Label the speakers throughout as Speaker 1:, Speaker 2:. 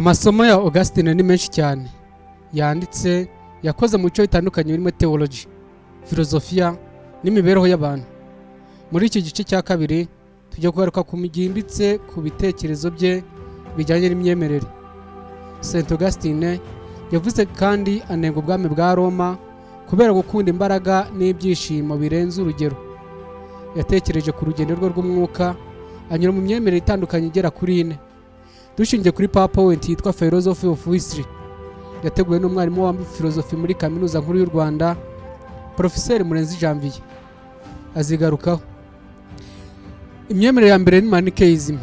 Speaker 1: Amasomo ya Augustine ni menshi cyane yanditse, yakoze mu bice bitandukanye birimo theology, filozofiya n'imibereho y'abantu. Muri iki gice cya kabiri tujya kugaruka ku byimbitse ku bitekerezo bye bijyanye n'imyemerere. St Augustine yavuze kandi anenga ubwami bwa Roma kubera gukunda imbaraga n'ibyishimo birenze urugero. Yatekereje ku rugendo rwe rw'umwuka, anyura mu myemerere itandukanye igera kuri ine, dushingiye kuri PowerPoint yitwa Philosophy of History, yateguwe n'umwarimu wa filozofi muri Kaminuza Nkuru y'u Rwanda, Porofeseri Murenzi Janvier. Azigarukaho. Imyemerere ya mbere ni Manichaeism,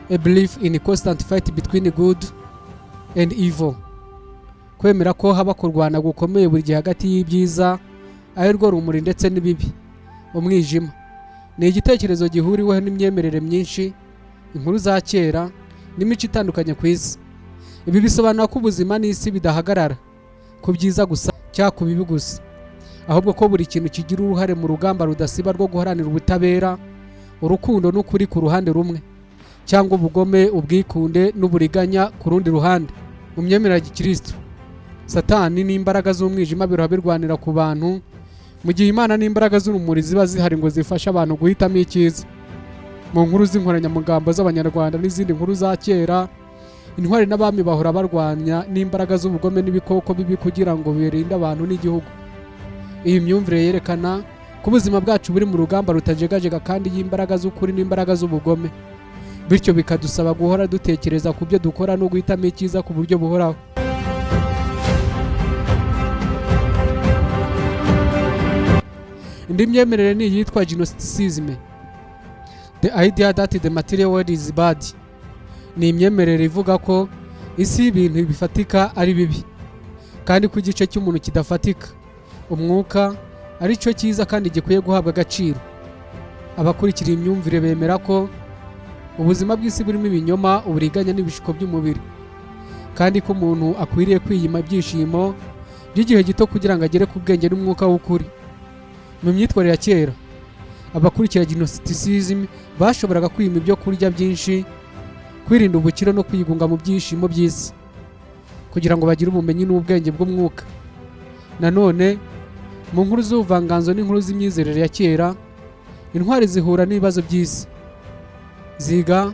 Speaker 1: a belief in constant fight between good and evil, kwemera ko haba kurwana gukomeye buri gihe hagati y'ibyiza, ari rwo rumuri, ndetse n'ibibi, umwijima. Ni igitekerezo gihuriweho n'imyemerere myinshi, inkuru za kera n'imico itandukanye ku isi. Ibi bisobanura ko ubuzima n'isi bidahagarara ku byiza gusa cyangwa ku bibi gusa, ahubwo ko buri kintu kigira uruhare mu rugamba rudasiba rwo guharanira ubutabera, urukundo n'ukuri ku ruhande rumwe, cyangwa ubugome, ubwikunde n'uburiganya ku rundi ruhande. Mu myemerere ya gikristo, Satani n'imbaraga z'umwijima biroha birwanira ku bantu, mu gihe Imana n'imbaraga z'urumuri ziba zihari ngo zifashe abantu guhitamo icyiza. Mu nkuru z'inkoranyamagambo z'Abanyarwanda n'izindi nkuru za kera, intwari n'abami bahora barwanya n'imbaraga z'ubugome n'ibikoko bibi kugira ngo birinde abantu n'igihugu. Iyi myumvire yerekana ko ubuzima bwacu buri mu rugamba rutajegajega kandi y'imbaraga z'ukuri n'imbaraga z'ubugome, bityo bikadusaba guhora dutekereza ku byo dukora no guhitamo icyiza ku buryo buhoraho. Indi myemerere ni iyitwa Gnosticism, the idea that the material world is bad. Ni imyemerere ivuga ko isi y'ibintu bifatika ari bibi, kandi ko igice cy'umuntu kidafatika, umwuka, ari cyo cyiza kandi gikwiye guhabwa agaciro. Abakurikira iyi myumvire bemera ko ubuzima bw'isi burimo ibinyoma, uburiganya n'ibishuko by'umubiri, kandi ko umuntu akwiriye kwiyima ibyishimo by'igihe gito kugira ngo agere ku bwenge n'umwuka w'ukuri. Mu myitwarire ya kera, abakurikira Gnosticism bashoboraga kwima ibyo kurya byinshi, kwirinda ubukire no kwigunga mu byishimo by'isi kugira ngo bagire ubumenyi n'ubwenge bw'umwuka. Nanone mu nkuru z'ubuvanganzo n'inkuru z'imyizerere ya kera, intwari zihura n'ibibazo by'isi ziga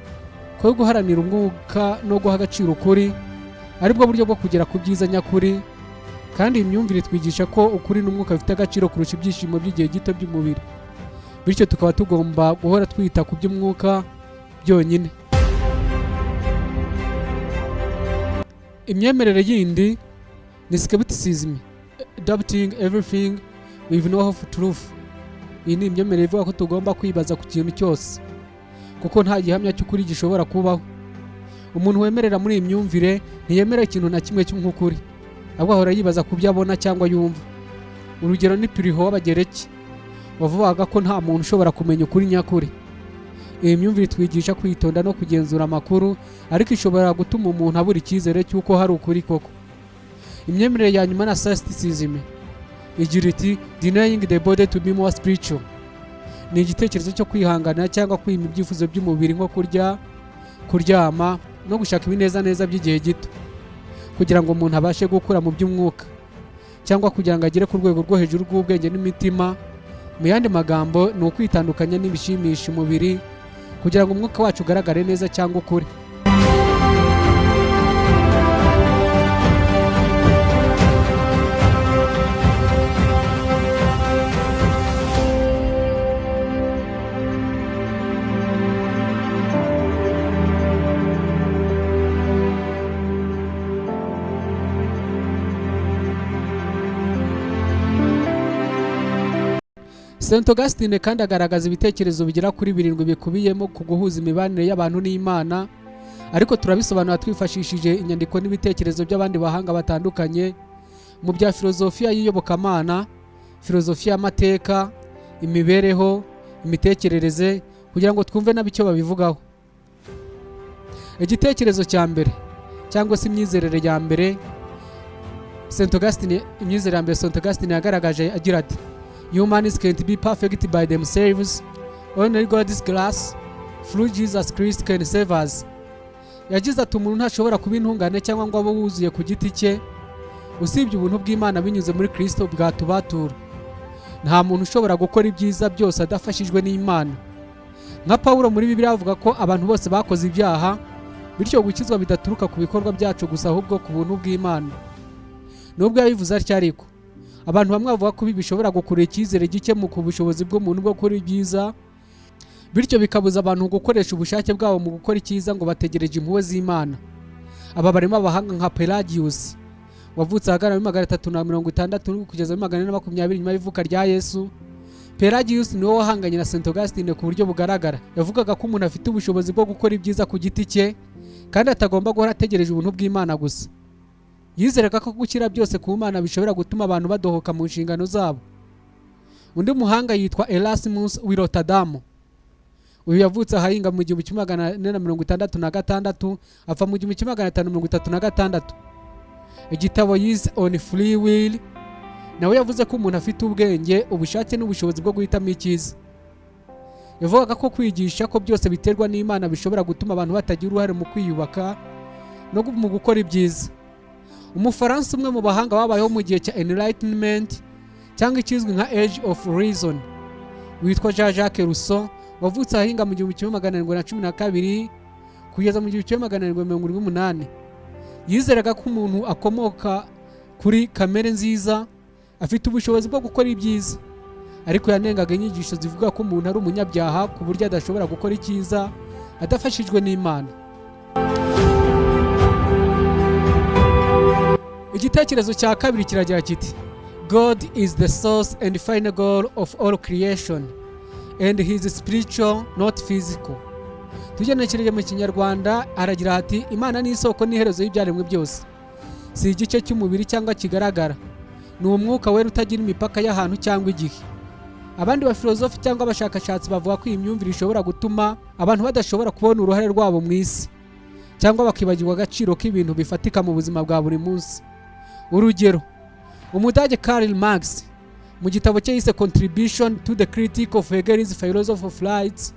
Speaker 1: ko guharanira umwuka no guha agaciro ukuri aribwo buryo bwo kugera ku byiza nyakuri. Kandi iyi myumvire itwigisha ko ukuri n'umwuka bifite agaciro kurusha ibyishimo by'igihe gito by'umubiri, bityo tukaba tugomba guhora twita ku by'umwuka byonyine. Imyemerere yindi ni skepticism, doubting everything with no hope of truth. Iyi ni imyemerere ivuga ko tugomba kwibaza ku kintu cyose kuko nta gihamya cy'ukuri gishobora kubaho. Umuntu wemerera muri iyi myumvire ntiyemera ikintu na kimwe nk'ukuri, ahubwo ahora yibaza ku byo abona cyangwa yumva. Urugero ni Piriho w'Abagereki, wavugaga ko nta muntu ushobora kumenya ukuri nyakuri. Iyi myumvire itwigisha kwitonda no kugenzura amakuru, ariko ishobora gutuma umuntu abura icyizere cy'uko hari ukuri koko. Imyemerere ya nyuma na asceticism, igira iti: "Denying the body to be more spiritual." Ni igitekerezo cyo kwihanganira cyangwa kwima ibyifuzo by'umubiri, nko kurya, kuryama no gushaka ibinezaneza by'igihe gito, kugira ngo umuntu abashe gukura mu by'umwuka cyangwa kugira ngo agere ku rwego rwo hejuru rw'ubwenge n'imitima. Mu yandi magambo, ni ukwitandukanya n'ibishimisha umubiri kugira ngo umwuka wacu ugaragare neza cyangwa ukure. St Augustine kandi agaragaza ibitekerezo bigera kuri birindwi bikubiyemo ku guhuza imibanire y'abantu n'Imana, ariko turabisobanura twifashishije inyandiko n'ibitekerezo by'abandi bahanga batandukanye mu bya filozofiya y'iyobokamana, filozofiya y'amateka, imibereho, imitekerereze, kugira ngo twumve nabo icyo babivugaho. Igitekerezo cya mbere cyangwa se imyizerere ya mbere St Augustine, imyizerere ya mbere St Augustine yagaragaje agira ati: "Humans can't be perfect by themselves. Only God's grace through Jesus Christ can save us." Yagize ati: "Umuntu ntashobora kuba intungane cyangwa ngo abe wuzuye ku giti cye, usibye ubuntu bw'Imana binyuze muri Kristo bwatubatura. Nta muntu ushobora gukora ibyiza byose adafashijwe n'Imana." Nka Pawulo muri Bibiliya avuga ko abantu bose bakoze ibyaha, bityo gukizwa bidaturuka ku bikorwa byacu gusa, ahubwo ku buntu bw'Imana. Nubwo yabivuze atyo ariko, abantu bamwe bavuga ko ibi bishobora gukurura icyizere gike mu ku bushobozi bw'umuntu bwo gukora ibyiza, bityo bikabuza abantu gukoresha ubushake bwabo mu gukora icyiza, ngo bategereje impuhwe z'Imana. Aba barimo abahanga nka Pelagius, wavutse ahagana muri 360 kugeza muri 420 nyuma y'ivuka rya Yesu. Pelagius niwe wahanganye na St Augustine ku buryo bugaragara. Yavugaga ko umuntu afite ubushobozi bwo gukora ibyiza ku giti cye kandi atagomba guhora ategereje ubuntu bw'Imana gusa. Yizeraga ko gushyira byose ku Mana bishobora gutuma abantu badohoka mu nshingano zabo. Undi muhanga yitwa Erasmus w'i Rotterdam. Uyu yavutse ahahinga mu 1466, apfa mu 1536. Igitabo yize On Free Will, nawe yavuze ko umuntu afite ubwenge, ubushake n'ubushobozi bwo guhitamo icyiza. Yavugaga ko kwigisha ko byose biterwa n'Imana bishobora gutuma abantu batagira uruhare mu kwiyubaka no mu gukora ibyiza. Umufaransa, umwe mu bahanga babayeho mu gihe cya Enlightenment cyangwa ikizwi nka Age of Reason, witwa Jean Jacques Rousseau, wavutse ahinga mu 1712 kugeza mu 1778, yizeraga ko umuntu akomoka kuri kamere nziza, afite ubushobozi bwo gukora ibyiza, ariko yanengaga inyigisho zivuga ko umuntu ari umunyabyaha ku buryo adashobora gukora icyiza adafashijwe n'Imana. Igitekerezo cya kabiri kiragira kiti: "God is the source and final goal of all creation and he is spiritual, not physical." Tugenekereje mu Kinyarwanda aragira ati: "Imana ni isoko n'iherezo y'ibyaremwe byose, si igice cy'umubiri cyangwa kigaragara, ni umwuka wera utagira imipaka y'ahantu cyangwa igihe." Abandi bafilozofi cyangwa abashakashatsi bavuga ko iyi myumvire ishobora gutuma abantu badashobora kubona uruhare rwabo mu isi, cyangwa bakibagirwa agaciro k'ibintu bifatika mu buzima bwa buri munsi. Urugero, Umudage Karl Marx, mu gitabo cye yise Contribution to the Critique of Hegel's Philosophy of Rights,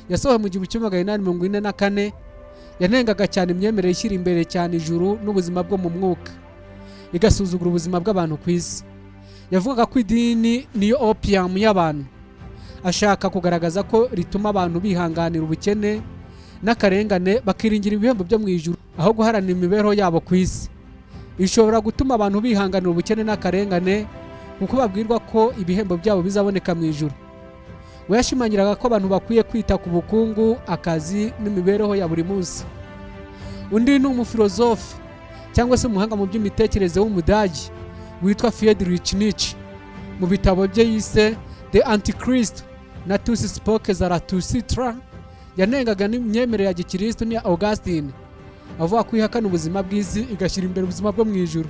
Speaker 1: yasohowe mu 1844, yanengaga cyane imyemerere ishyira imbere cyane ijuru n'ubuzima bwo mu mwuka, igasuzugura ubuzima bw'abantu ku isi. Yavugaga ko idini niyo opium y'abantu, ashaka kugaragaza ko rituma abantu bihanganira ubukene n'akarengane, bakiringira ibihembo byo mu ijuru aho guharanira imibereho yabo ku isi. Ishobora gutuma abantu bihanganira ubukene n'akarengane kuko babwirwa ko ibihembo byabo bizaboneka mu ijuru. We yashimangiraga ko abantu bakwiye kwita ku bukungu, akazi n'imibereho ya buri munsi. Undi ni umufilozofe cyangwa se umuhanga mu by'imitekerereze w'Umudage witwa Friedrich Nietzsche. Mu bitabo bye yise The Antichrist na Thus Spoke Zarathustra, yanengaga n'imyemerere ya gikirisitu n'iya Augustine, avuga ko ihakana ubuzima bw'isi igashyira imbere ubuzima bwo mu ijuru.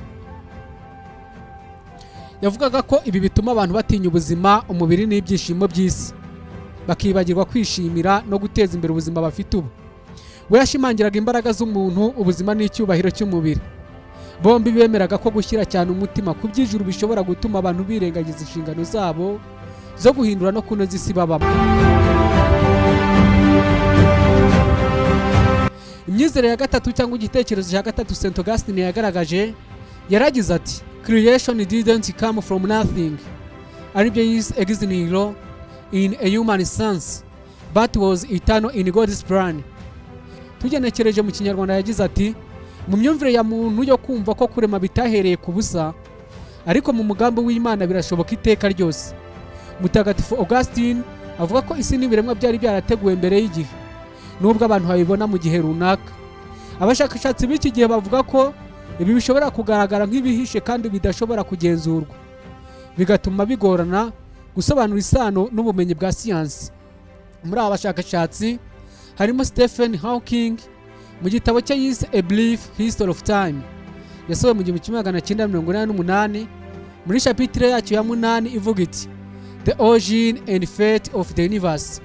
Speaker 1: Yavugaga ko ibi bituma abantu batinya ubuzima, umubiri n'ibyishimo by'isi, bakibagirwa kwishimira no guteza imbere ubuzima bafite ubu. We yashimangiraga imbaraga z'umuntu, ubuzima n'icyubahiro cy'umubiri. Bombi bemeraga ko gushyira cyane umutima ku by'ijuru bishobora gutuma abantu birengagiza inshingano zabo zo guhindura no kunoza isi babamo. Imyizerere ya gatatu cyangwa igitekerezo cya gatatu St Augustine yagaragaje, yaragize ati: "Creation didn't come from nothing", aribyo yise ex nihilo in a human sense, but was eternal in God's plan. Tugenekereje mu Kinyarwanda yagize ati: "Mu myumvire ya muntu yo kumva ko kurema bitahereye ku busa, ariko mu mugambi w'Imana birashoboka iteka ryose." Mutagatifu Augustine avuga ko isi n'ibiremwa byari byarateguwe mbere y'igihe, nubwo abantu babibona mu gihe runaka. Abashakashatsi b'iki gihe bavuga ko ibi bishobora kugaragara nk'ibihishe kandi bidashobora kugenzurwa, bigatuma bigorana gusobanura isano n'ubumenyi bwa siyansi. Muri aba bashakashatsi harimo Stephen Hawking. Mu gitabo cye yise A Brief History of Time, yasohowe mu 1988, muri chapitre yacyo ya munani ivuga iti "The Origin and Fate of the Universe",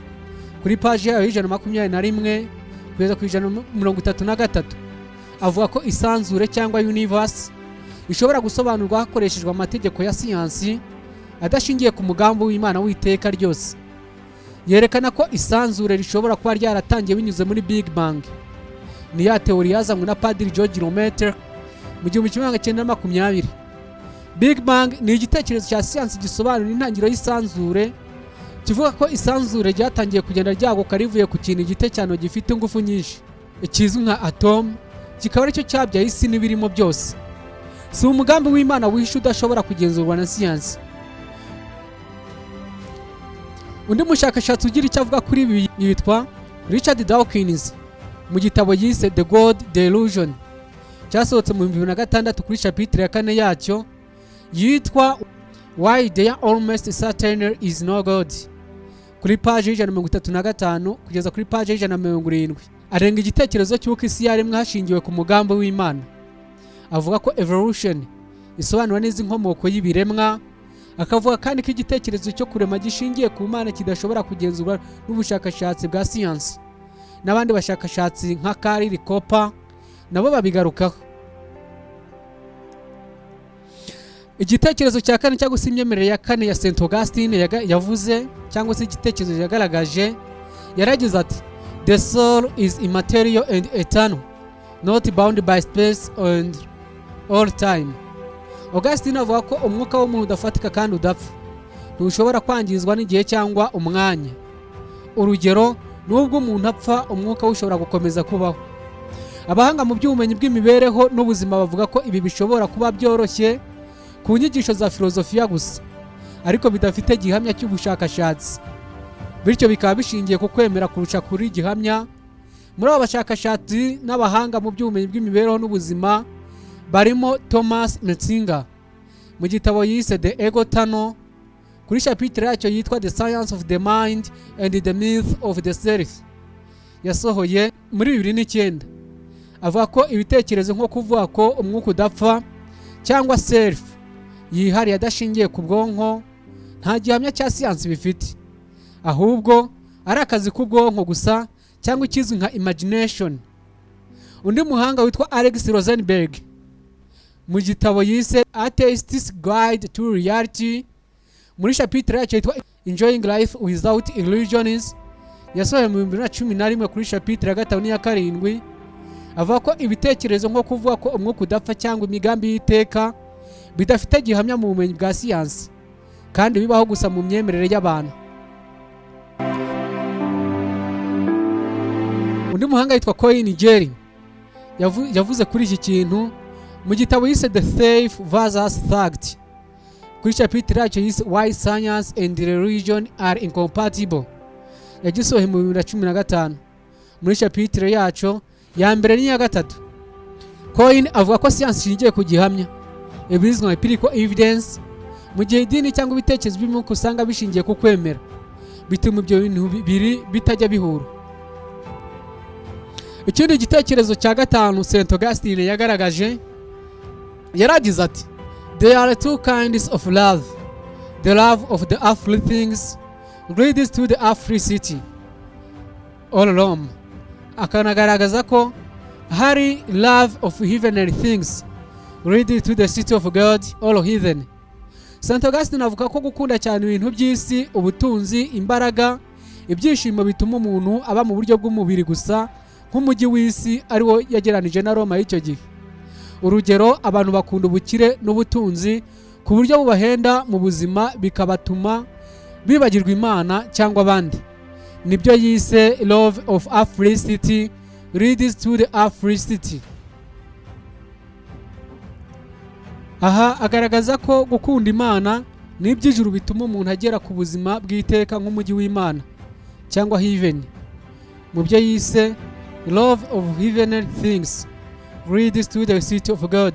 Speaker 1: kuri paji yayo y'121 kugeza ku 133, avuga ko isanzure cyangwa universe ishobora gusobanurwa hakoreshejwe amategeko ya siyansi adashingiye ku mugambi w'Imana w'iteka ryose. Yerekana ko isanzure rishobora kuba ryaratangiye binyuze muri Big Bang. Ni ya théorie yazanywe na Padiri George Lemaitre mu 1920. Big Bang ni igitekerezo cya siyansi gisobanura intangiriro y'isanzure, kivuga ko isanzure ryatangiye kugenda ryaguka rivuye ku kintu gito cyane gifite ingufu nyinshi kizwi nka atome, kikaba aricyo cyabyaye isi n'ibirimo byose. Si umugambi w'Imana wihishe udashobora kugenzurwa na siyansi. Undi mushakashatsi ugira icyo avuga kuri ibi yitwa Richard Dawkins. Mu gitabo yise The God Delusion cyasohotse mu 2006, kuri chapitre ya kane yacyo yitwa "Why There Almost Certainly Is No God", kuri paji y'135 kugeza kuri paji y'170, arenga igitekerezo cy'uko isi yaremwe hashingiwe ku mugambi w'Imana. Avuga ko evolution isobanura neza inkomoko y'ibiremwa, akavuga kandi ko igitekerezo cyo kurema gishingiye ku Mana kidashobora kugenzurwa n'ubushakashatsi bwa siyansi. N'abandi bashakashatsi nka Karl Popper nabo babigarukaho. Igitekerezo cya kane cyangwa se imyemerere ya kane ya St Augustine yavuze cyangwa se igitekerezo yagaragaje, yaragize ati: "The soul is immaterial and eternal, not bound by space and or time." Augustine avuga ko umwuka w'umuntu udafatika kandi udapfa, ntushobora kwangizwa n'igihe cyangwa umwanya. Urugero, nubwo umuntu apfa, umwuka we ushobora gukomeza kubaho. Abahanga mu by'ubumenyi bw'imibereho n'ubuzima bavuga ko ibi bishobora kuba byoroshye ku nyigisho za filozofiya gusa, ariko bidafite gihamya cy'ubushakashatsi, bityo bikaba bishingiye ku kwemera kurusha kuri gihamya. Muri abo bashakashatsi n'abahanga mu by'ubumenyi bw'imibereho n'ubuzima barimo Thomas Metzinger. Mu gitabo yise The Ego Tunnel, kuri chapitre yacyo yitwa "The Science of the Mind and the Myth of the Self" yasohoye muri 2009, avuga ko ibitekerezo nko kuvuga ko umwuka udapfa cyangwa self yihariye adashingiye ku bwonko nta gihamya cya siyansi bifite, ahubwo ari akazi k'ubwonko gusa cyangwa ikizwi nka imagination. Undi muhanga witwa Alex Rosenberg, mu gitabo yise Atheist's Guide to Reality, muri chapitre yacyo yitwa "Enjoying Life Without Illusions" yasohoye mu 2011, kuri chapitre ya gatanu n'iya karindwi, avuga ko ibitekerezo nko kuvuga ko umwuka udapfa cyangwa imigambi y'iteka bidafite gihamya mu bumenyi bwa siyansi kandi bibaho gusa mu myemerere y'abantu. Undi muhanga yitwa Coyne Jerry yavuze kuri iki kintu mu gitabo yise The Faith versus Fact, kuri chapitre yacyo yise "Why Science and Religion Are Incompatible" yagisohoye mu 2015, muri chapitre yacyo ya mbere n'iya gatatu. Coyne avuga ko siyansi ishingiye ku gihamya, ibizwi nka empirical evidence, mu gihe idini cyangwa ibitekerezo by'umwuka usanga bishingiye ku kwemera, bituma ibyo bintu bibiri bitajya bihura. Ikindi gitekerezo cya gatanu St Augustine yagaragaje, yaragize ati: "There are two kinds of love. The love of the earthly things leads to the earthly city or Rome." Akanagaragaza ko hari love of heavenly things leads to the city of God or heaven. St Augustine avuga ko gukunda cyane ibintu by'isi, ubutunzi, imbaraga, ibyishimo, bituma umuntu aba mu buryo bw'umubiri gusa nk'umujyi w'isi, ariwo yageranije na Roma y'icyo gihe. Urugero, abantu bakunda ubukire n'ubutunzi ku buryo bubahenda mu buzima, bikabatuma bibagirwa Imana cyangwa abandi. Nibyo yise love of earthly city leads to the earthly city. Aha agaragaza ko gukunda Imana n'iby'ijuru bituma umuntu agera ku buzima bw'iteka nk'umujyi w'Imana cyangwa heaven. Mu byo yise love of heavenly things leads to the city of God,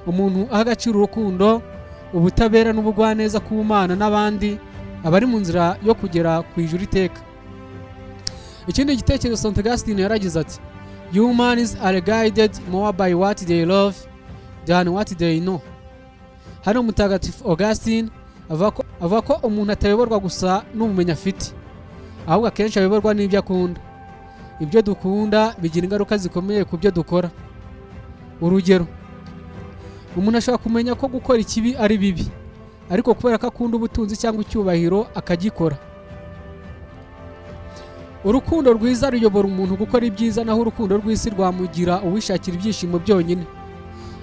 Speaker 1: umuntu aha agaciro urukundo, ubutabera n'ubugwaneza ku Mana n'abandi aba ari mu nzira yo kugera ku ijuru iteka. Ikindi gitekerezo, St Augustine yaragize ati: "Humans are guided more by what they love than what they know." Hano Mutagatifu Augustine avuga ko umuntu atayoborwa gusa n'ubumenyi afite, ahubwo akenshi ayoborwa n'ibyo akunda. Ibyo dukunda bigira ingaruka zikomeye ku byo dukora. Urugero, umuntu ashobora kumenya ko gukora ikibi ari bibi, ariko kubera ko akunda ubutunzi cyangwa icyubahiro akagikora. Urukundo rwiza ruyobora umuntu gukora ibyiza, naho urukundo rw'isi rwamugira uwishakira ibyishimo byonyine.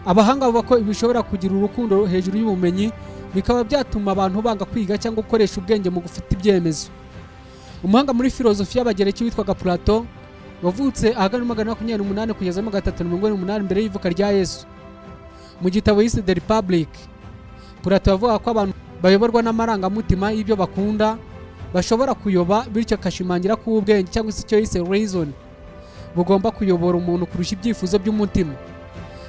Speaker 1: Abahanga bavuga ko ibi bishobora kugira urukundo hejuru y'ubumenyi, bikaba byatuma abantu banga kwiga cyangwa gukoresha ubwenge mu gufata ibyemezo. Umuhanga muri filozofi y'Abagereki witwaga Plato, wavutse ahagana 428 kugeza 348 mbere y'ivuka rya Yesu, mu gitabo yise The Republic, Plato yavuga ko abantu bayoborwa n'amarangamutima y'ibyo bakunda bashobora kuyoba, bityo akashimangira ko ubwenge, cyangwa se icyo yise reason, bugomba kuyobora umuntu kurusha ibyifuzo by'umutima.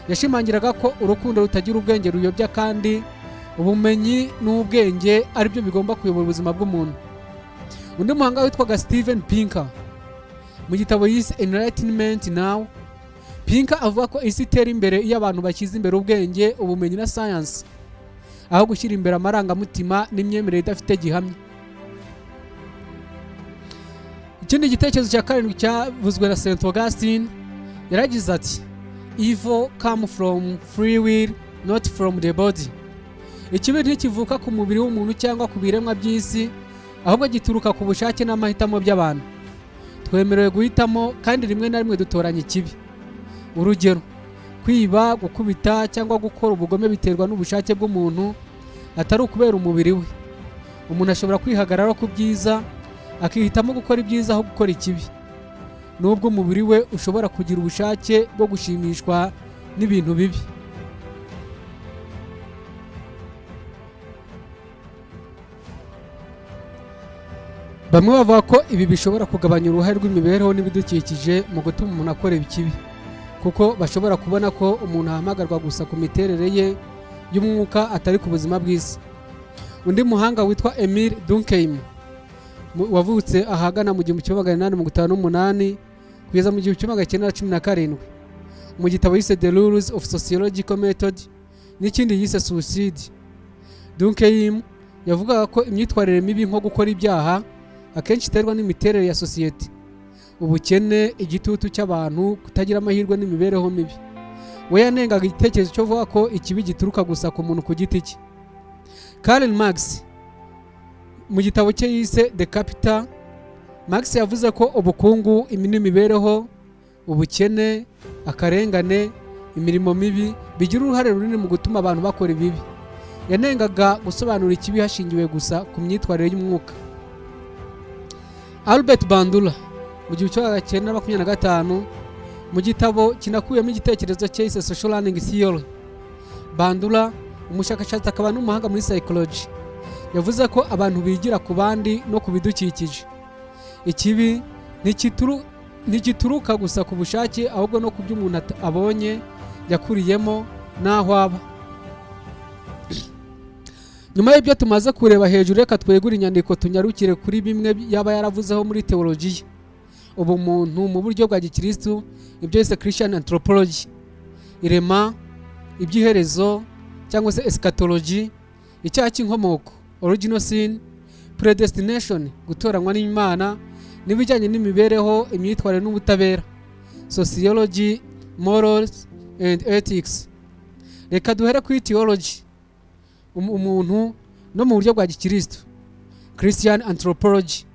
Speaker 1: Yashimangiraga ko urukundo rutagira ubwenge ruyobya, kandi ubumenyi n'ubwenge aribyo bigomba kuyobora ubuzima bw'umuntu. Undi muhanga witwaga Steven Pinker, mu gitabo yise Enlightenment Now, Pinker avuga ko isi itera imbere iyo abantu bashyize imbere ubwenge, ubumenyi na science, aho gushyira imbere amarangamutima n'imyemerere idafite gihamya. Ikindi gitekerezo cya karindwi cyavuzwe na St Augustine. Yaragize ati: "Evil come from free will, not from the body." Ikibi ntikivuka ku mubiri w'umuntu cyangwa ku biremwa by'isi, ahubwo gituruka ku bushake n'amahitamo by'abantu. Twemerewe guhitamo, kandi rimwe na rimwe dutoranya ikibi. Urugero, kwiba, gukubita cyangwa gukora ubugome biterwa n'ubushake bw'umuntu, atari ukubera umubiri we. Umuntu ashobora kwihagararaho ku byiza, akihitamo gukora ibyiza aho gukora ikibi, nubwo umubiri we ushobora kugira ubushake bwo gushimishwa n'ibintu bibi. Bamwe bavuga ko ibi bishobora kugabanya uruhare rw'imibereho n'ibidukikije mu gutuma umuntu akora ikibi, kuko bashobora kubona ko umuntu ahamagarwa gusa ku miterere ye y'umwuka, atari ku buzima bw'isi. Undi muhanga witwa Emile Durkheim, wavutse ahagana mu 1858 kugeza mu 1917, mu gitabo yise The Rules of Sociological Method n'ikindi yise Suicide, Durkheim yavugaga ko imyitwarire mibi nko gukora ibyaha akenshi iterwa n'imiterere ya sosiyete, ubukene, igitutu cy'abantu, kutagira amahirwe n'imibereho mibi. We yanengaga igitekerezo cyo kuvuga ko ikibi gituruka gusa ku muntu ku giti cye. Karl Marx, mu gitabo cye yise The Capital, Marx yavuze ko ubukungu n'imibereho, ubukene, akarengane, imirimo mibi bigira uruhare runini mu gutuma abantu bakora ibibi. Yanengaga gusobanura ikibi hashingiwe gusa ku myitwarire y'umwuka. Albert Bandura, mu 1925, mu gitabo kinakubiyemo igitekerezo cye yise Social Learning Theory, Bandura, umushakashatsi akaba n'umuhanga muri psychology, yavuze ko abantu bigira ku bandi no ku bidukikije. Ikibi ntigituruka gusa ku bushake, ahubwo no ku byo umuntu abonye, yakuriyemo n'aho aba. Nyuma y'ibyo tumaze kureba hejuru, reka twegure inyandiko tunyarukire kuri bimwe yaba yaravuzeho muri teologiya, ubumuntu mu buryo bwa gikirisitu, ibyo yise Christian anthropology, irema, iby'iherezo cyangwa se eschatology, icyaha cy'inkomoko, original sin, predestination, gutoranywa n'Imana, n'ibijyanye n'imibereho, imyitwarire n'ubutabera, sociology, morals and ethics. Reka duhere kuri theology, umuntu no mu buryo bwa gikirisitu, Christian anthropology.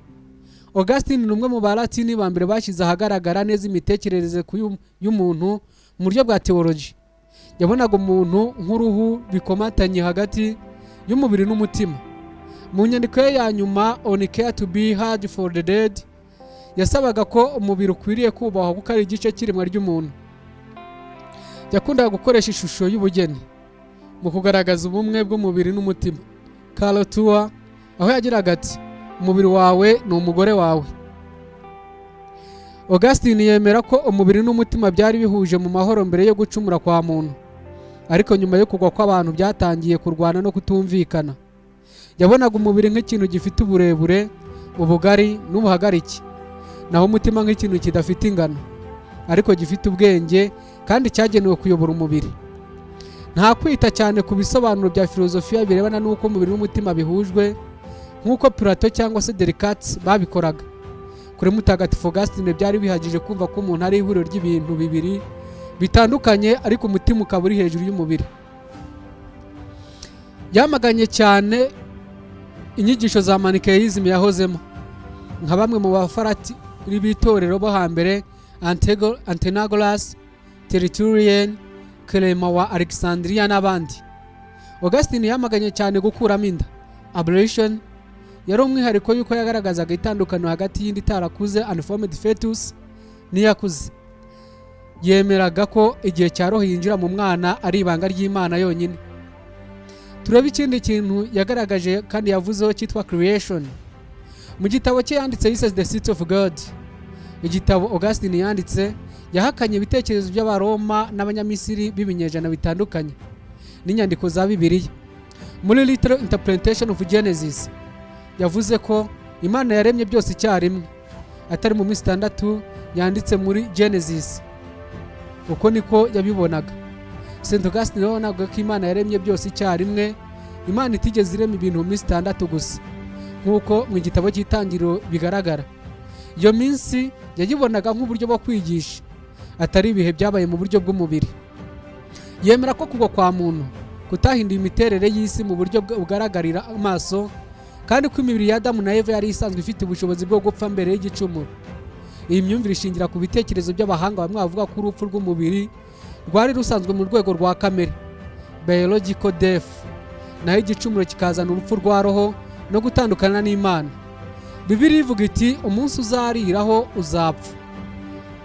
Speaker 1: Augustine ni umwe mu Balatini ba mbere bashyize ahagaragara neza imitekerereze y'umuntu mu buryo bwa theology. Yabonaga umuntu nk'uruhu bikomatanye hagati y'umubiri n'umutima. Mu nyandiko ye ya nyuma, On Care to Be Had for the Dead, yasabaga ko umubiri ukwiriye kubahwa kuko ari igice cy'iremwa ry'umuntu. Yakundaga gukoresha ishusho y'ubugeni mu kugaragaza ubumwe bw'umubiri n'umutima, caro tua, aho yagiraga ati: "Umubiri wawe ni umugore wawe." Augustine yemera ko umubiri n'umutima byari bihuje mu mahoro mbere yo gucumura kwa muntu, ariko nyuma yo kugwa kw'abantu byatangiye kurwana no kutumvikana. Yabonaga umubiri nk'ikintu gifite uburebure, ubugari n'ubuhagarike, naho umutima nk'ikintu kidafite ingano ariko gifite ubwenge kandi cyagenewe kuyobora umubiri. Nta kwita cyane ku bisobanuro bya filozofiya birebana n'uko umubiri n'umutima bihujwe, nk'uko Plato cyangwa se Descartes babikoraga. Kuri Mutagatifu Augustine byari bihagije kumva ko umuntu ari ihuriro ry'ibintu bibiri bitandukanye, ariko umutima ukaba uri hejuru y'umubiri. Yamaganye cyane inyigisho za Manichaeism yahozemo, nka bamwe mu b'itorero bo hambere, Athenagoras, Tertullian, Clement wa Alexandria n'abandi. Augustine yamaganye cyane gukuramo inda, abortion. Yari umwihariko yuko yagaragazaga itandukaniro hagati y'inda itarakuze, unformed fetus, n'iyakuze. Yemeraga ko igihe cya roho yinjira mu mwana ari ibanga ry'Imana yonyine. Turebe ikindi kintu yagaragaje kandi yavuzeho cyitwa creation. Mu gitabo cye yanditse yise The City of God, igitabo Augustine yanditse, yahakanye ibitekerezo by'Abaroma n'Abanyamisiri b'ibinyejana bitandukanye n'inyandiko za Bibiliya. Muri Literal Interpretation of Genesis, yavuze ko Imana yaremye byose icyarimwe, atari mu minsi 6 yanditse muri Genesis. Uko niko yabibonaga. St Augustine yabonaga ko Imana yaremye byose icyarimwe, Imana itigeze irema ibintu mu minsi 6 gusa nk'uko mu gitabo cy'Itangiriro bigaragara. Iyo minsi yayibonaga nk'uburyo bwo kwigisha, atari ibihe byabaye mu buryo bw'umubiri. Yemera ko kugwa kwa muntu kutahinduye imiterere y'isi mu buryo bugaragarira amaso, kandi ko imibiri ya Adamu na Eva yari isanzwe ifite ubushobozi bwo gupfa mbere y'igicumuro. Iyi myumvire ishingira ku bitekerezo by'abahanga bamwe bavuga ko urupfu rw'umubiri rwari rusanzwe mu rwego rwa kamere, biological death, naho igicumuro kikazana urupfu rwa roho no gutandukana n'Imana. Bibiliya ivuga iti: "Umunsi uzariraho uzapfa."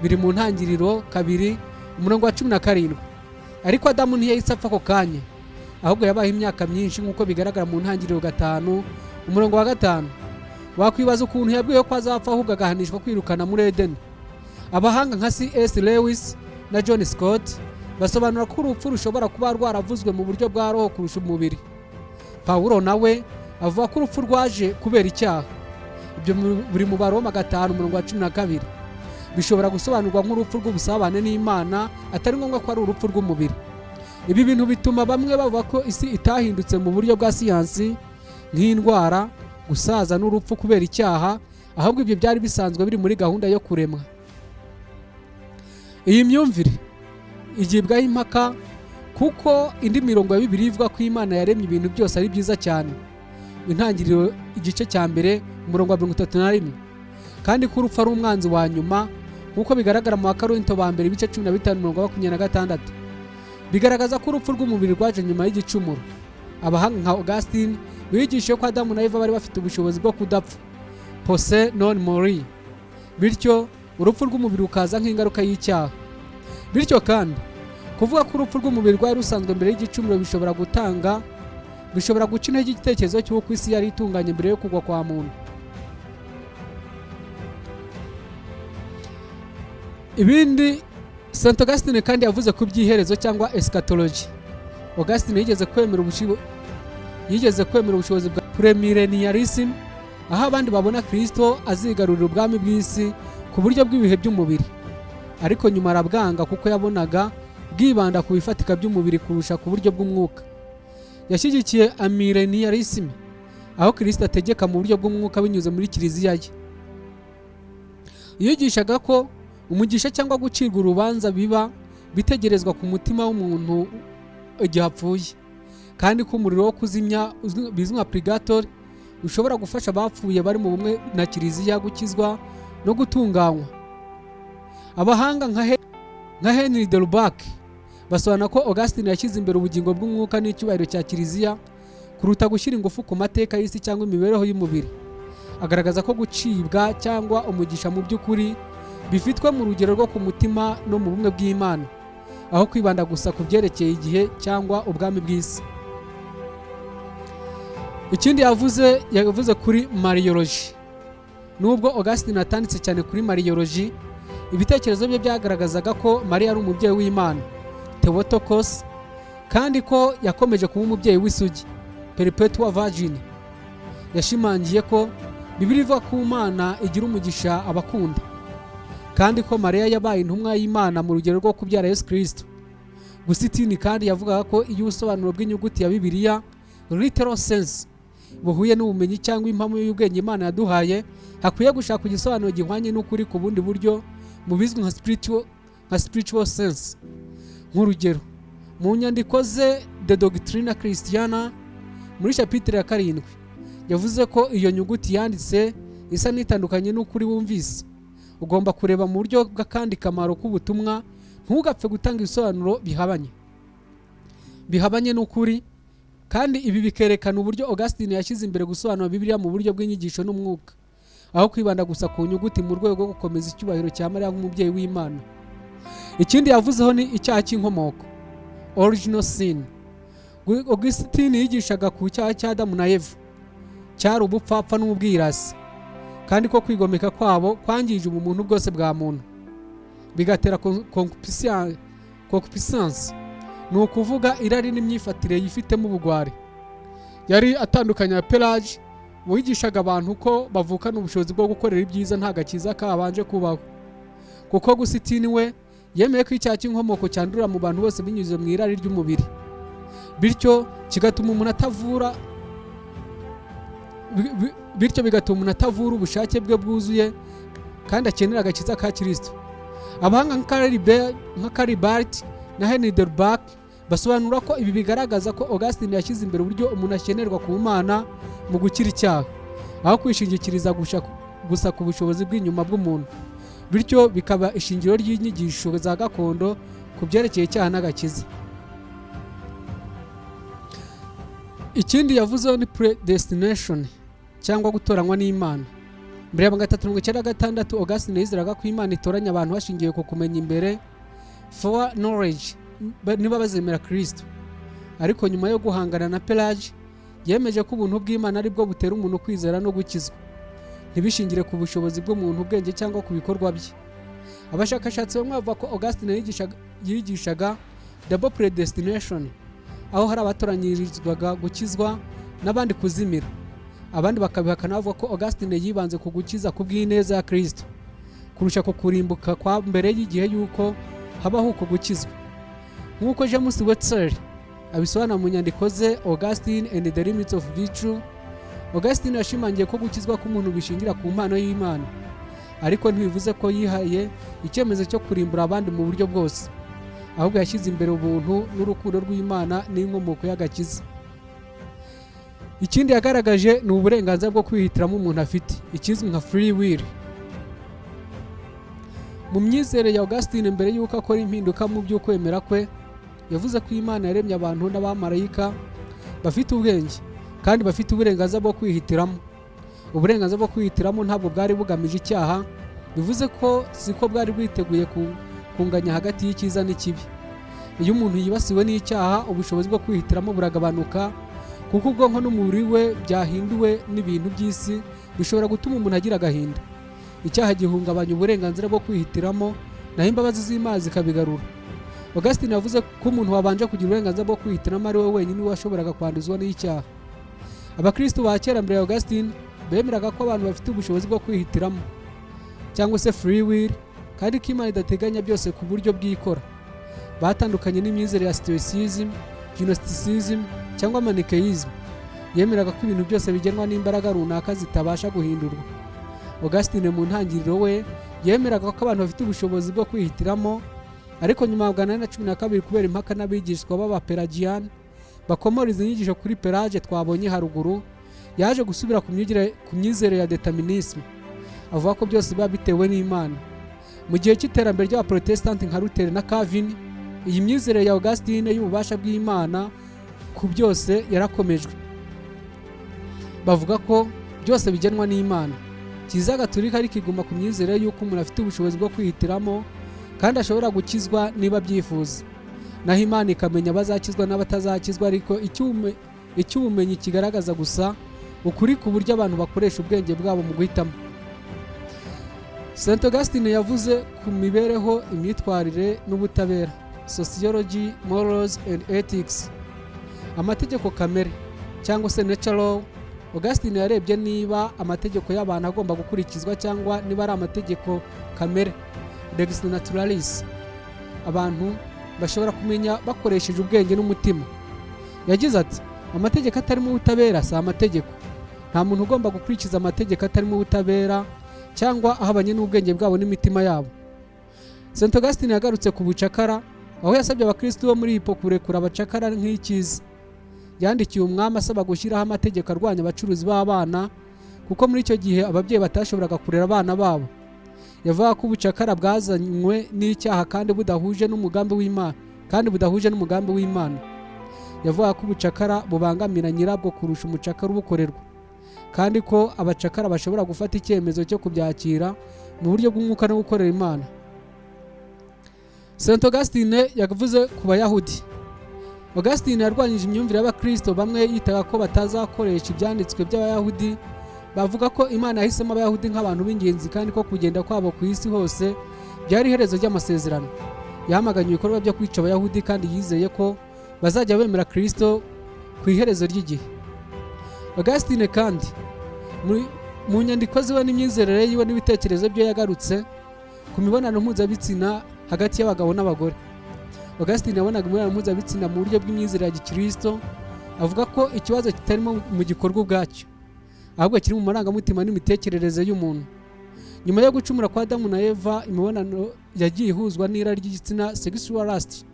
Speaker 1: Biri mu Ntangiriro 2, umurongo wa 17. Ariko Adamu ntiyahise apfa ako kanya, ahubwo yabaye imyaka myinshi, nk'uko bigaragara mu Ntangiriro 5, umurongo wa 5. Wakwibaza ukuntu yabwiwe ko azapfa, ahubwo agahanishwa kwirukana muri Edeni. Abahanga nka C.S. Lewis na John Scott basobanura ko urupfu rushobora kuba rwaravuzwe mu buryo bwa roho kurusha umubiri. Pawulo nawe avuga ko urupfu rwaje kubera icyaha. Ibyo buri mu Baroma 5, umurongo wa 12. Bishobora gusobanurwa nk'urupfu rw'ubusabane n'Imana, atari ngombwa ko ari urupfu rw'umubiri. Ibi bintu bituma bamwe bavuga ko isi itahindutse mu buryo bwa siyansi, nk'indwara, gusaza n'urupfu kubera icyaha, ahubwo ibyo byari bisanzwe biri muri gahunda yo kuremwa. Iyi myumvire igibwaho impaka, kuko indi mirongo ya Bibiliya ivuga ko Imana yaremye ibintu byose ari byiza cyane, Intangiriro igice cya 1, umurongo wa 31, kandi ko urupfu ari umwanzi wa nyuma, nk'uko bigaragara mu Bakorinto ba mbere ibice 15, umurongo wa 26. Bigaragaza ko urupfu rw'umubiri rwaje nyuma y'igicumuro. Abahanga nka Augustine bigishije ko Adamu na Eva bari bafite ubushobozi bwo kudapfa, posse non morire, bityo urupfu rw'umubiri rukaza nk'ingaruka y'icyaha. Bityo kandi, kuvuga ko urupfu rw'umubiri rwari rusanzwe mbere y'igicumuro bishobora guca intege igitekerezo cy'uko isi yari itunganye mbere yo kugwa kwa muntu. Ibindi St Augustine kandi yavuze ku by'iherezo cyangwa eschatology. Augustine yigeze kwemera ubushobozi bwa premillennialism, aho abandi babona Kristo azigarurira ubwami bw'isi ku buryo bw'ibihe by'umubiri, ariko nyuma arabwanga kuko yabonaga bwibanda ku bifatika by'umubiri kurusha ku buryo bw'umwuka. Yashyigikiye amillennialism, aho Kristo ategeka mu buryo bw'umwuka binyuze muri kiliziya ye. Yigishaga ko umugisha cyangwa gucirwa urubanza biba bitegerezwa ku mutima w'umuntu igihe apfuye, kandi ko umuriro wo kuzimya bizwi nka purgatory ushobora gufasha abapfuye bari mu bumwe na kiliziya gukizwa no gutunganywa. Abahanga nka Henry de Lubac basobanura ko Augustine yashyize imbere ubugingo bw'umwuka n'icyubahiro cya kiliziya kuruta gushyira ingufu ku mateka y'isi cyangwa imibereho y'umubiri. Agaragaza ko gucibwa cyangwa umugisha mu by'ukuri bifitwe mu rugero rwo ku mutima no mu bumwe bw'Imana, aho kwibanda gusa ku byerekeye igihe cyangwa ubwami bw'isi. Ikindi yavuze kuri Mariology. Nubwo Augustine atanditse cyane kuri Mariology, ibitekerezo bye byagaragazaga ko Mariya ari umubyeyi w'Imana, Theotokos, kandi ko yakomeje kuba umubyeyi w'isugi, perpetual virgin. Yashimangiye ko Bibiliya ivuga ko Imana igira umugisha abakunda, kandi ko Mariya yabaye intumwa y'Imana mu rugero rwo kubyara Yesu Kirisito. Augustine kandi yavugaga ko iyo ubusobanuro bw'inyuguti ya Bibiliya, literal sense, buhuye n'ubumenyi cyangwa impamo y'ubwenge Imana yaduhaye, hakwiye gushaka igisobanuro gihwanye n'ukuri ku bundi buryo mu bizwi nka spiritual sense. Nk'urugero, mu nyandiko ze De Doctrina Christiana, muri chapitre ya 7, yavuze ko iyo nyuguti yanditse isa n'itandukanye n'ukuri wumvise. Ugomba kureba mu buryo bw'akandi kamaro k'ubutumwa, ntugapfe gutanga ibisobanuro bihabanye n'ukuri. Kandi ibi bikerekana uburyo Augustine yashyize imbere gusobanura Bibiliya mu buryo bw'inyigisho n'umwuka, aho kwibanda gusa ku nyuguti mu rwego rwo gukomeza icyubahiro cya Mariya nk'umubyeyi w'Imana. Ikindi yavuzeho ni icyaha cy'inkomoko, original sin. Augustine yigishaga ku cyaha cya Adamu na Eva cyari ubupfapfa n'ubwirasi, kandi ko kwigomeka kwabo kwangije ubumuntu bwose bwa muntu, bigatera concupiscence, ni ukuvuga irari n'imyifatire yifitemo ubugwari. Yari atandukanye na Pelage, wigishaga abantu ko bavukana ubushobozi bwo gukorera ibyiza nta gakiza kabanje kubaho, kuko Augustine we yemeye ko icyaha cy'inkomoko cyandurira mu bantu bose binyuze mu irari ry'umubiri, bityo bigatuma umuntu atavura ubushake bwe bwuzuye kandi akenera agakiza ka Kirisito. Abahanga nka Karl Barth na Henri de Lubac basobanura ko ibi bigaragaza ko Augustine yashyize imbere uburyo umuntu akenerwa ku Mana mu gukira icyaha, aho kwishingikiriza gusa ku bushobozi bw'inyuma bw'umuntu, bityo bikaba ishingiro ry'inyigisho za gakondo ku byerekeye icyaha n'agakiza. Ikindi yavuzeho ni predestination, cyangwa gutoranywa n'Imana. Mbere ya 396, Augustine yizeraga ko Imana itoranya abantu hashingiwe ku kumenya imbere, foreknowledge, niba bazemera Kristo. Ariko nyuma yo guhangana na Pelage, yemeje ko ubuntu bw'Imana ari bwo butera umuntu kwizera no gukizwa, ntibishingire ku bushobozi bw'umuntu, ubwenge cyangwa ku bikorwa bye. Abashakashatsi bamwe bavuga ko Augustine yigishaga double predestination, aho hari abatoranyirizwaga gukizwa n'abandi kuzimira. Abandi bakabihakana, bavuga ko Augustine yibanze ku gukiza ku bw'ineza ya Kristo kurusha ku kurimbuka kwa mbere y'igihe y'uko habaho uko gukizwa. Nk'uko James Wetzel abisobanura mu nyandiko ze Augustine and the Limits of Virtue, Augustine yashimangiye ko gukizwa k'umuntu bishingira ku mpano y'Imana, ariko ntibivuze ko yihaye icyemezo cyo kurimbura abandi mu buryo bwose. Ahubwo yashyize imbere ubuntu n'urukundo rw'Imana n'inkomoko y'agakiza. Ikindi yagaragaje ni uburenganzira bwo kwihitiramo umuntu afite, ikizwi nka free will. Mu myizerere ya Augustine, mbere y'uko akora impinduka mu by'ukwemera kwe, yavuze ko Imana yaremye abantu n'abamarayika bafite ubwenge kandi bafite uburenganzira bwo kwihitiramo. Uburenganzira bwo kwihitiramo ntabwo bwari bugamije icyaha, bivuze ko siko bwari bwiteguye kunganya hagati y'icyiza n'ikibi. Iyo umuntu yibasiwe n'icyaha, ubushobozi bwo kwihitiramo buragabanuka, kuko ubwonko n'umubiri we byahinduwe n'ibintu by'isi bishobora gutuma umuntu agira agahinda. Icyaha gihungabanya uburenganzira bwo kwihitiramo, naho imbabazi z'Imana zikabigarura. Augustine yavuze ko umuntu wabanje kugira uburenganzira bwo kwihitiramo ari we wenyine washoboraga kwanduzwa n'icyaha. Abakristo ba kera mbere ya Augustine bemeraga ko abantu bafite ubushobozi bwo kwihitiramo, cyangwa se free will, kandi ko Imana idateganya byose ku buryo bwikora. Batandukanye n'imyizerere ya Stoicism, Gnosticism cyangwa Manichaeism, yemeraga ko ibintu byose bigenwa n'imbaraga runaka zitabasha guhindurwa. Augustine mu ntangiriro we yemeraga ko abantu bafite ubushobozi bwo kwihitiramo, ariko nyuma ya 412, kubera impaka n'abigishwa b'Abapelagiyani bakomora izi nyigisho kuri Pelage twabonye haruguru, yaje gusubira ku myizerere ya determinisme, avuga ko byose biba bitewe n'Imana. Mu gihe cy'iterambere ry'Abaprotestanti nka Luther na Calvin, iyi myizerere ya Augustine y'ububasha bw'Imana ku byose yarakomejwe, bavuga ko byose bigenwa n'Imana. Kiliziya Gatolika ariko iguma ku myizerere y'uko umuntu afite ubushobozi bwo kwihitiramo kandi ashobora gukizwa niba abyifuza, naho Imana ikamenya abazakizwa n'abatazakizwa. Ariko icy'ubumenyi kigaragaza gusa ukuri ku buryo abantu bakoresha ubwenge bwabo mu guhitamo. St Augustine yavuze ku mibereho, imyitwarire n'ubutabera, sociology, morals and ethics, amategeko kamere cyangwa se natural law. Augustine yarebye niba amategeko y'abantu agomba gukurikizwa cyangwa niba ari amategeko kamere, lex naturalis, abantu bashobora kumenya bakoresheje ubwenge n'umutima. Yagize ati: "Amategeko atarimo ubutabera si amategeko. Nta muntu ugomba gukurikiza amategeko atarimo ubutabera cyangwa ahabanye n'ubwenge bwabo n'imitima yabo." St Augustine yagarutse ku bucakara, aho yasabye abakristo bo muri Hippo kurekura abacakara nk'icyiza. Yandikiye umwami asaba gushyiraho amategeko arwanya abacuruzi b'abana, kuko muri icyo gihe ababyeyi batashoboraga kurera abana babo. Yavuga ko ubucakara bwazanywe n'icyaha kandi budahuje n'umugambi w'Imana. Yavuga ko ubucakara bubangamira nyirabwo kurusha umucakara ubukorerwa, kandi ko abacakara bashobora gufata icyemezo cyo kubyakira mu buryo bw'umwuka no gukorera Imana. Saint Augustine yavuze ku Bayahudi. Augustine yarwanyije imyumvire y'Abakristo bamwe yitaga ko batazakoresha ibyanditswe by'Abayahudi, bavuga ko Imana yahisemo Abayahudi nk'abantu b'ingenzi kandi ko kugenda kwabo ku isi hose byari iherezo ry'amasezerano. Yamaganye ibikorwa byo kwica Abayahudi kandi yizeye ko bazajya bemera Kristo ku iherezo ry'igihe. Augustine kandi mu nyandiko ziwe n'imyizerere yiwe n'ibitekerezo bye yagarutse ku mibonano mpuzabitsina hagati y'abagabo n'abagore. Augustine yabonaga imibonano mpuzabitsina mu buryo bw'imyizerere ya gikristo, avuga ko ikibazo kitarimo mu gikorwa ubwacyo, ahubwo kiri mu marangamutima n'imitekerereze y'umuntu. Nyuma yo gucumura kwa Adamu na Eva, imibonano yagiye ihuzwa n'irari ry'igitsina, sexual lust,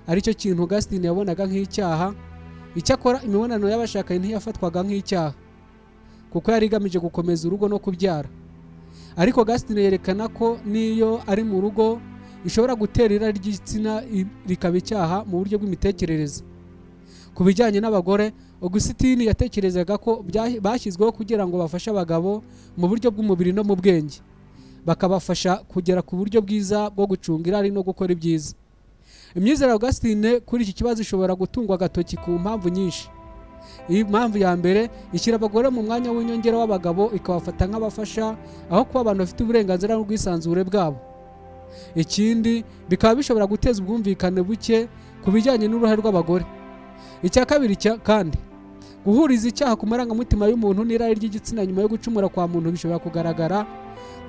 Speaker 1: aricyo kintu Augustine yabonaga nk'icyaha. Icyakora imibonano y'abashakanye ntiyafatwaga nk'icyaha kuko yari igamije gukomeza urugo no kubyara. Ariko Augustine yerekana ko n'iyo ari mu rugo ishobora gutera irari ry'igitsina, rikaba icyaha mu buryo bw'imitekerereze. Ku bijyanye n'abagore, Augustine yatekerezaga ko bashyizweho kugira ngo bafashe abagabo mu buryo bw'umubiri no mu bwenge, bakabafasha kugera ku buryo bwiza bwo gucunga irari no gukora ibyiza. Imyizerere ya Augustine kuri iki kibazo ishobora gutungwa agatoki ku mpamvu nyinshi. Iyi mpamvu ya mbere ishyira abagore mu mwanya w'inyongera w'abagabo, ikabafata nk'abafasha aho kuba abantu bafite uburenganzira n'ubwisanzure bwabo. Ikindi, bikaba bishobora guteza ubwumvikane buke ku bijyanye n'uruhare rw'abagore. Icya kabiri kandi, guhuriza icyaha ku marangamutima y'umuntu n'irari ry'igitsina nyuma yo gucumura kwa muntu bishobora kugaragara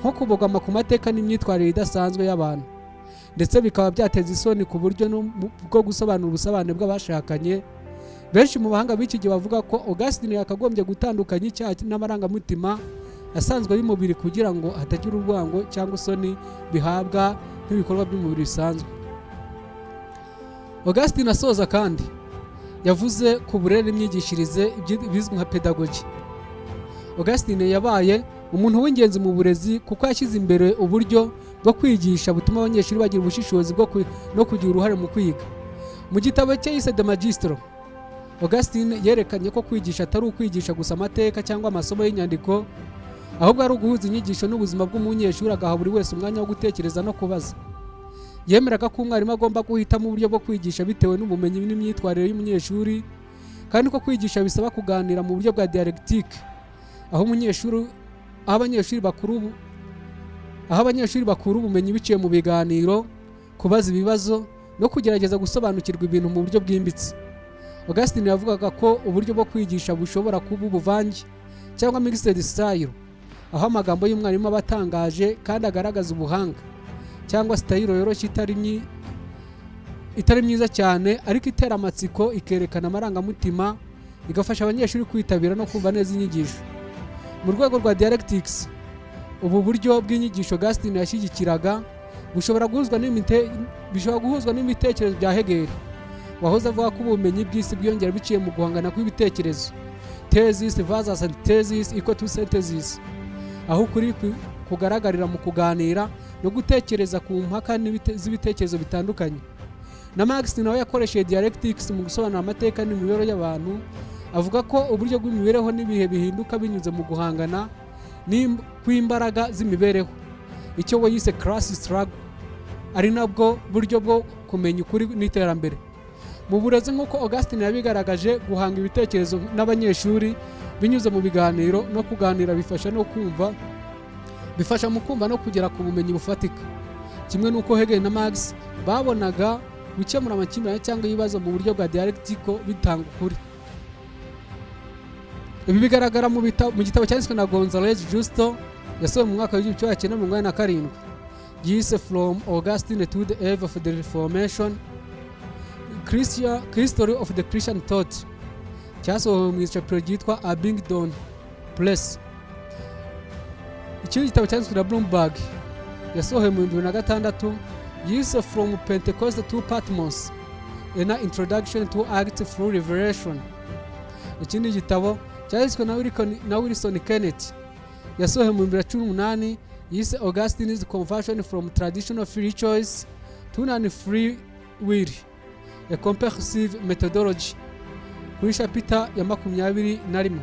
Speaker 1: nko kubogama ku mateka n'imyitwarire idasanzwe y'abantu, ndetse bikaba byateza isoni ku buryo bwo gusobanura ubusabane bw'abashakanye. Benshi mu bahanga b'iki gihe bavuga ko Augustine yakagombye gutandukanya icyaha n'amarangamutima asanzwe y'umubiri kugira ngo hatagira urwango cyangwa isoni bihabwa nk'ibikorwa by'umubiri bisanzwe. Augustine asoza kandi yavuze ku burere n'imyigishirize, bizwi nka pedagogy. Augustine yabaye umuntu w'ingenzi mu burezi kuko yashyize imbere uburyo bwo kwigisha butuma abanyeshuri bagira ubushishozi bwo no kugira uruhare mu kwiga. Mu gitabo cye yise De Magistro, Augustine yerekanye ko kwigisha atari ukwigisha gusa amateka cyangwa amasomo y'inyandiko, ahubwo ari uguhuza inyigisho n'ubuzima bw'umunyeshuri, agaha buri wese umwanya wo gutekereza no kubaza. Yemeraga ko umwarimu agomba guhitamo uburyo bwo kwigisha bitewe n'ubumenyi n'imyitwarire y'umunyeshuri, kandi ko kwigisha bisaba kuganira mu buryo bwa dialectique, aho abanyeshuri bakura ubumenyi biciye mu biganiro, kubaza ibibazo no kugerageza gusobanukirwa ibintu mu buryo bwimbitse. Augustine yavugaga ko uburyo bwo kwigisha bushobora kuba ubuvange cyangwa mixed style, aho amagambo y'umwarimu aba atangaje kandi agaragaza ubuhanga, cyangwa style yoroshye itari myiza cyane ariko itera amatsiko, ikerekana amarangamutima, igafasha abanyeshuri kwitabira no kumva neza inyigisho. Mu rwego rwa dialectics, ubu buryo bw'inyigisho Augustine yashyigikiraga bishobora guhuzwa n'ibitekerezo bya Hegel, wahoze avuga ko ubumenyi bw'isi bwiyongera biciye mu guhangana kw'ibitekerezo, thesis versus antithesis equal to synthesis, aho ukuri kugaragarira mu kuganira no gutekereza ku mpaka z'ibitekerezo bitandukanye. Na Marx nawe yakoresheje dialectics mu gusobanura amateka n'imibereho y'abantu, avuga ko uburyo bw'imibereho n'ibihe bihinduka binyuze mu guhangana kw'imbaraga z'imibereho, icyo we yise class struggle, ari nabwo buryo bwo kumenya ukuri n'iterambere. Mu burezi, nk'uko Augustine yabigaragaje, guhanga ibitekerezo n'abanyeshuri binyuze mu biganiro no kuganira bifasha mu kumva no kugera ku bumenyi bufatika, kimwe n'uko Hegel na Marx babonaga gukemura amakimbirane cyangwa ibibazo mu buryo bwa dialectical bitanga ukuri. Ibi bigaragara mu gitabo cyanditswe na Gonzalez Justo, yasohowe mu mwaka w'1987, yise From Augustine to the Eve of the Reformation: History of the Christian Thought, cyasohowe mu icapiro ryitwa Abingdon Press. Ikindi gitabo cyanditswe na Bloomberg, yasohowe mu 2006, yise From Pentecost to Patmos: An Introduction to Acts Through Revelation. Ikindi gitabo cyanditswe na Wilson Kenneth, yasohowe mu 2018. yise "Augustine's Conversion from Traditional Free Choice to Non-Free Will: A Comprehensive Methodology", kuri chapter ya 21.